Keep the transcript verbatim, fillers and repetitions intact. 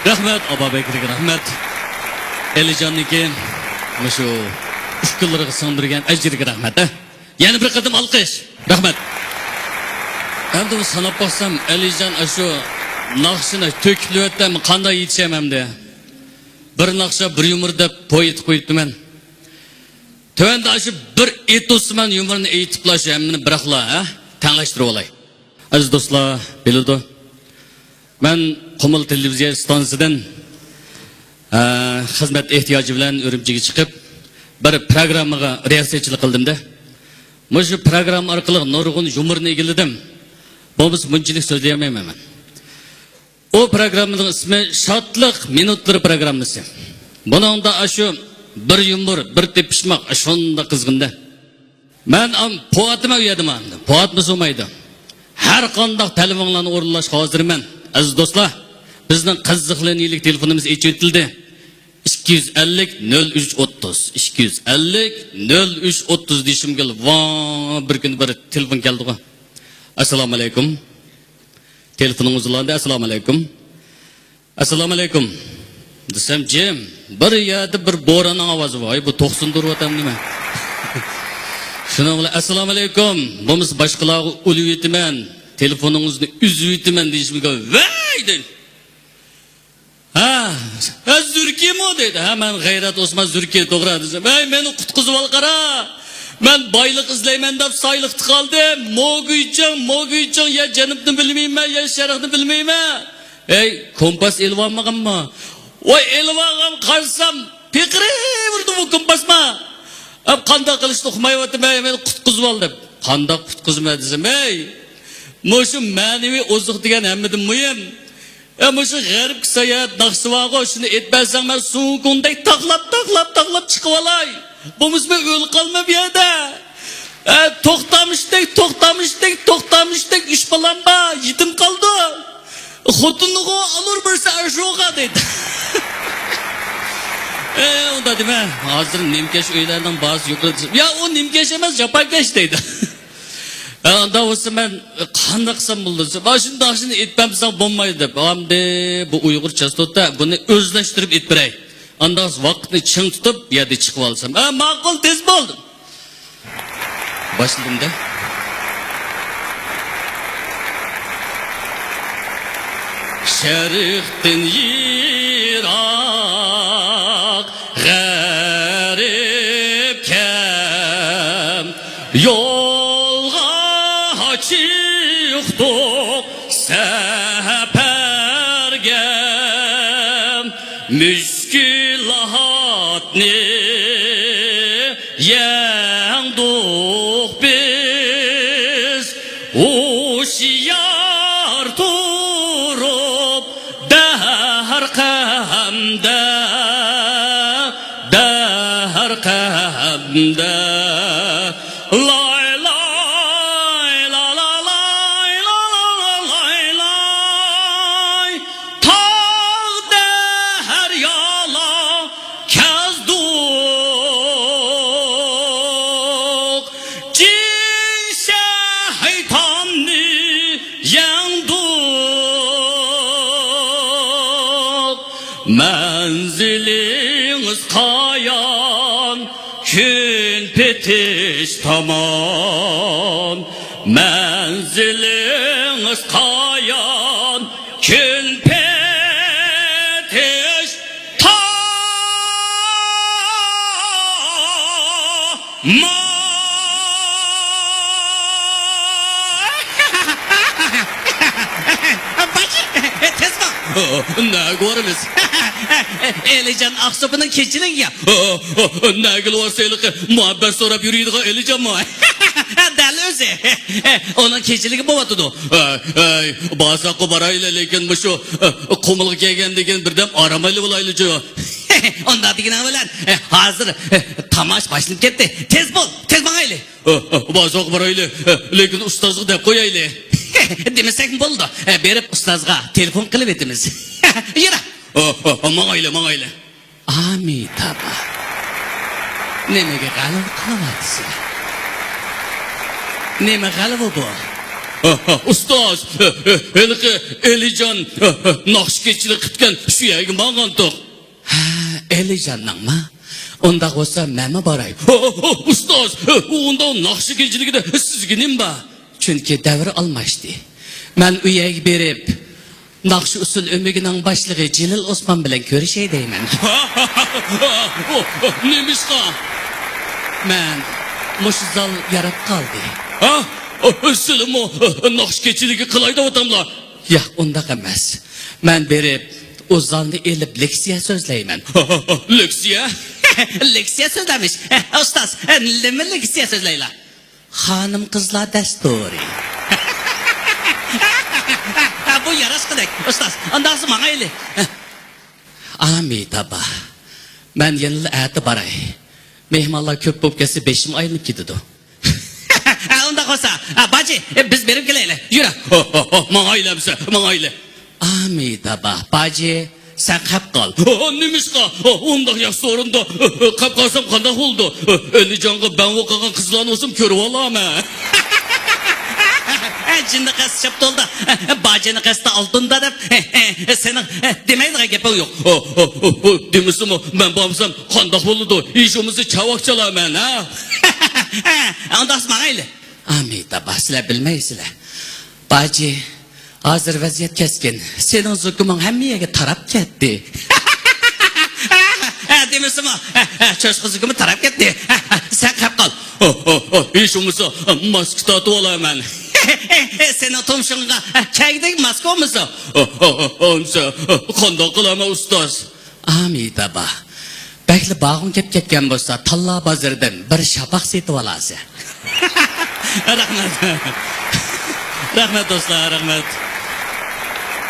رەھمەت، ئابابەكرىگە رەھمەت. ئەلىجاننىڭكى مۇشۇ ئۇكىلىرىغا سىڭدۈرگەن ئەجرىگە رەھمەت، ھە؟ يەنە بىر قېتىم ئالقىش. رەھمەت. ئەمدى بۇ ساناپ باقسام، ئەلىجان ئاشۇ ناخشىنى تۆكۈپ قويۇۋەتتى، ئەمما قانداق يېتىشەم ئەمدى؟ بىر ناخشا، بىر يۇمۇر دەپ پوي ئېيتىپ قويۇپتىمەن. تۆۋەندە ئاشۇ بىر ئېتوتسىمان يۇمۇرنى ئېيتىپلا شۇ ھەممىنى بىراقلا، ھە؟ تەڭلەشتۈرۈۋالاي. ئەزىز دوستلار، بىلىدۇ. مەن قۇمۇل تېلېۋىزىيە ئىستانسىسىدىن، ئە، خىزمەت ئېھتىياجى بىلەن ئۈرۈمچىگە چىقىپ، بىر پروگراممىغا رىياسەتچىلىك قىلدىم-دە. مۇشۇ پروگرامما ئارقىلىق نۇرغۇن يۇمۇرنى ئىگىلىدىم. بولمىسا مۇنچىلىك سۆزلىيەلمەيمەن مەن. ئۇ پروگراممىنىڭ ئىسمى شادلىق مىنۇتلىرى پروگراممىسى. بۇنىڭدا ئاشۇ بىر يۇمۇر، بىر تېپىشماق، شۇنداق قىزغىن-دە. مەن ئام-، پوۋاتىمەن ئۇ يەردە مانا. پوۋاتمىسا بولمايدۇ. ھەر قانداق تەلىپىڭلارنى ئورۇنلاشقا ھازىرمەن. ئەزىز دوستلار، بىزنىڭ قىزىقلىنىلىك تېلېفونىمىز ئېچىۋېتىلدى. ئىككى يۈز ئەللىك، نۆل ئۈچ ئوتتۇز، ئىككى يۈز ئەللىك، نۆل ئۈچ ئوتتۇز دېيىشىمگە ۋاڭ بىر كۈنى بىر تېلېفون كەلدىغۇ. ئەسسالامۇئەلەيكۇم. تېلېفونىڭىز ئۇلاندى. ئەسسالامۇئەلەيكۇم. ئەسسالامۇئەلەيكۇم دېسەم، جىم، بىر يەردە بىر بوراننىڭ ئاۋازى بار. ۋاي، بۇ توقسۇندۇرۇۋاتامدۇ نېمە؟ شۇنىڭ بىلەن، ئەسسالامۇئەلەيكۇم، بولمىسا باشقىلارغا ئۇلىۋېتىمەن، تېلېفونىڭىزنى ئۈزۈۋېتىمەن دېيىشىمگە، ۋەي دەيدۇ. ھە، ھە، زۈركىمۇ دەيدۇ. ھە، مەن غەيرەت ئوسمان زۈركى، توغرا دېسەم، ھەي، مېنى قۇتقۇزۇۋال قارا. مەن بايلىق ئىزدەيمەن دەپ سايلىقتا قالدىم. موگۇيچىڭ، موگۇيچىڭ، يا جەنۇبنى بىلمەيمەن، يا شەرقنى بىلمەيمەن. ئەي، كومپاس ئېلىۋالمىغانما؟ ۋاي، ئېلىۋالغان، قارىسام، پىقىرىۋېرىدۇ بۇ كومپاسما. ئەپ قانداق قىلىشنى ئۇقمايۋاتىمەن، مېنى قۇتقۇزۇۋال دەپ. قانداق قۇتقۇزىمەن دېسەم، ھەي، مۇشۇ مەنىۋى ئوزۇق دېگەن ھەممىدىن مۇھىم. ئە، مۇشۇ غەربكە ساياھەت ناخشىسى بارغۇ، شۇنى ئېيتىپ بەرسەڭ، مەن سۇڭكۇڭدەك تاقلاپ، تاقلاپ، تاقلاپ چىقىۋالاي. بولمىسا مەن ئۆلۈپ قالىمەن بۇ يەردە. ئە، توختامىشتەك، توختامىشتەك، توختامىشتەك ئۈچ بالام بار، يېتىم قالدى. خوتۇنىغۇ ئالۇر بىرسى ئاشۇغا دەيدۇ. ئە، ئۇنداق دېمە. ھازىر نىمكەش ئۆيلەرنىڭ باھاسى يۇقىرى دېسە، يا، ئۇ نىمكەش ئەمەس، جاپاكەش دەيدۇ. ئە، ئۇنداق بولسا مەن قانداق قىلسام بولىدۇ دېسە، مانا شۇنداق شۇنى ئېيتىپ بەرمىسەڭ بولمايدۇ دەپ. ئەمدى بۇ ئۇيغۇر چاستوتا، بۇنى ئۆزلەشتۈرۈپ ئېيتىپ بېرەي. ئانداق ۋاقىتنى چىڭ تۇتۇپ، يەردە چىقىۋالسام. ھە، ماقۇل، تېز بول. باشلىدىم-دە. شەرقتىن يىراق غەرىبكەم، يولغا چىقتۇق سەپەرگە. مۈشكۈلاتنى يەڭدۇق بىز، ھوشيار تۇرۇپ دەر قەمدە، دەر قەمدە. لاي لاي لا لا لاي لا لا لا لاي لاي. تاغ دەريالار كەزدۇق، جىن شەيتاننى يەڭدۇق. مەنزىلىڭىز قايان؟ كۈن پېتىش تامان. مەنزىلىڭىز قايان؟ كۈن پېتىش تامان. باش، تېز بول. نەگە بارىمىز؟ ئېلىجان ئاقسوپىنىڭ كېچىلىكىگە. نەگىلا بارسا ھېلىقى مۇھەببەت سوراپ يۈرىدىغان ئېلىجانمۇ؟ دەل ئۆزى. ئۇنىڭ كېچىلىكى بولۇۋاتىدۇ. ئەي، ئەي، بارساققۇ بارايلى، لېكىن مۇشۇ، ئە، قۇمۇلغا كەلگەندىن كېيىن بىردەم ئارام ئېلىپ ئالايلىچۇ. ئۇنداق دېگىنىڭ بىلەن، ئە، ھازىر، ئە، تاماشا باشلىنىپ كەتتى. تېز بول، تېز ماڭايلى. ئە، ئە، بارساققۇ بارايلى، ئە، لېكىن ئۇستازغا دەپ قويايلى. دېمىسەكمۇ بولىدۇ. ئە، بېرىپ ئۇستازغا تېلېفون قىلىۋېتىمىز. يۈرە. ئە، ئە، ئە، ماڭايلى، ماڭايلى. ئامىتابا. نېمىگە غەلۋە قىلىۋاتىسىلەر؟ نېمە غەلۋە بۇ؟ ئۇستاز، ھېلىقى ئېلىجان ناخشا كېچىلىك قىپتىكەن، شۇ يەرگە ماڭغانتۇق. ھە، ئېلىجاننىڭما؟ ئۇنداق بولسا مەنمۇ باراي. ئۇستاز، ئۇنداق ناخشا كېچىلىكىدە سىزگە نېمە بار؟ چۈنكى دەۋر ئالماشتى. مەن ئۇ يەرگە بېرىپ، ناخشا ئۇسسۇل ئۆمىكىنىڭ باشلىقى جېلىل ئوسمان بىلەن كۆرۈشەي دەيمەن. نېمىشقا؟ مەن مۇشۇ زال ياراپ قالدى. ھە؟ سىلىمۇ ناخشا كېچىلىكى قىلاي دەۋاتاملا؟ ياق، ئۇنداق ئەمەس. مەن بېرىپ، ئۇ زالنى ئېلىپ لېكسىيە سۆزلەيمەن. لېكسىيە؟ لېكسىيە سۆزلەمىش. ئۇستاز، نېمە لېكسىيە سۆزلەيلا؟ خانىم قىزلار دەستۇرى. ھە، بۇ ياراشقۇدەك، ئۇستاز. ئانداقسا ماڭايلى. ئامىتابا. مەن يەنىلا ئەتە باراي. مېھمانلار كۆپ بولۇپ كەتسە بېشىم ئايلىنىپ كېتىدۇ. ھە، ئۇنداق بولسا، ھە، باجى، بىز بېرىپ كېلەيلى. يۈر. ماڭايلى ئەمسە، ماڭايلى. ئامىتابا، باجى، سەن قەپ قال. نېمىشقا؟ ئۇنداق ياخشى سورۇندا قەپ قالسام قانداق بولىدۇ؟ ئېلىجانغا بەڭۋۇ قىلغان قىزلارنى بولسام كۆرۈۋالامەن. جىننى قەستى شاپتۇلدا، باجىنى قەستى ئالتۇندا دەپ، سېنىڭ دېمەيدىغان گېپىڭ يوق. دېمىسىمۇ، مەن بارمىسام قانداق بولىدۇ؟ ھېچ بولمىسا چاۋاك چالارمەن، ھە؟ ئانداقسا ماڭايلى. ئامىتابا، سىلەر بىلمەيسىلەر. باجى، ھازىر ۋەزىيەت كەسكىن. سېنىڭ زۇكىمىڭ ھەممە يەرگە تاراپ كەتتى. ھە، دېمىسىمۇ، ھە، ھە، چوشقا زۇكىمى تاراپ كەتتى. ھە، ھە، سەن قەپ قال. ھېچ بولمىسا ماسكا تارتىۋالايمەن. سېنىڭ تۇمشۇقۇڭغا كەگدەك ماسكا بولمىسا. ئەمسە قانداق قىلىمەن ئۇستاز؟ ئامىتابا. بەكلا بارغۇڭ كەپ كەتكەن بولسا، تاللا بازىرىدىن بىر شاپاق سېتىۋالارسەن. رەھمەت. رەھمەت دوستلار، رەھمەت.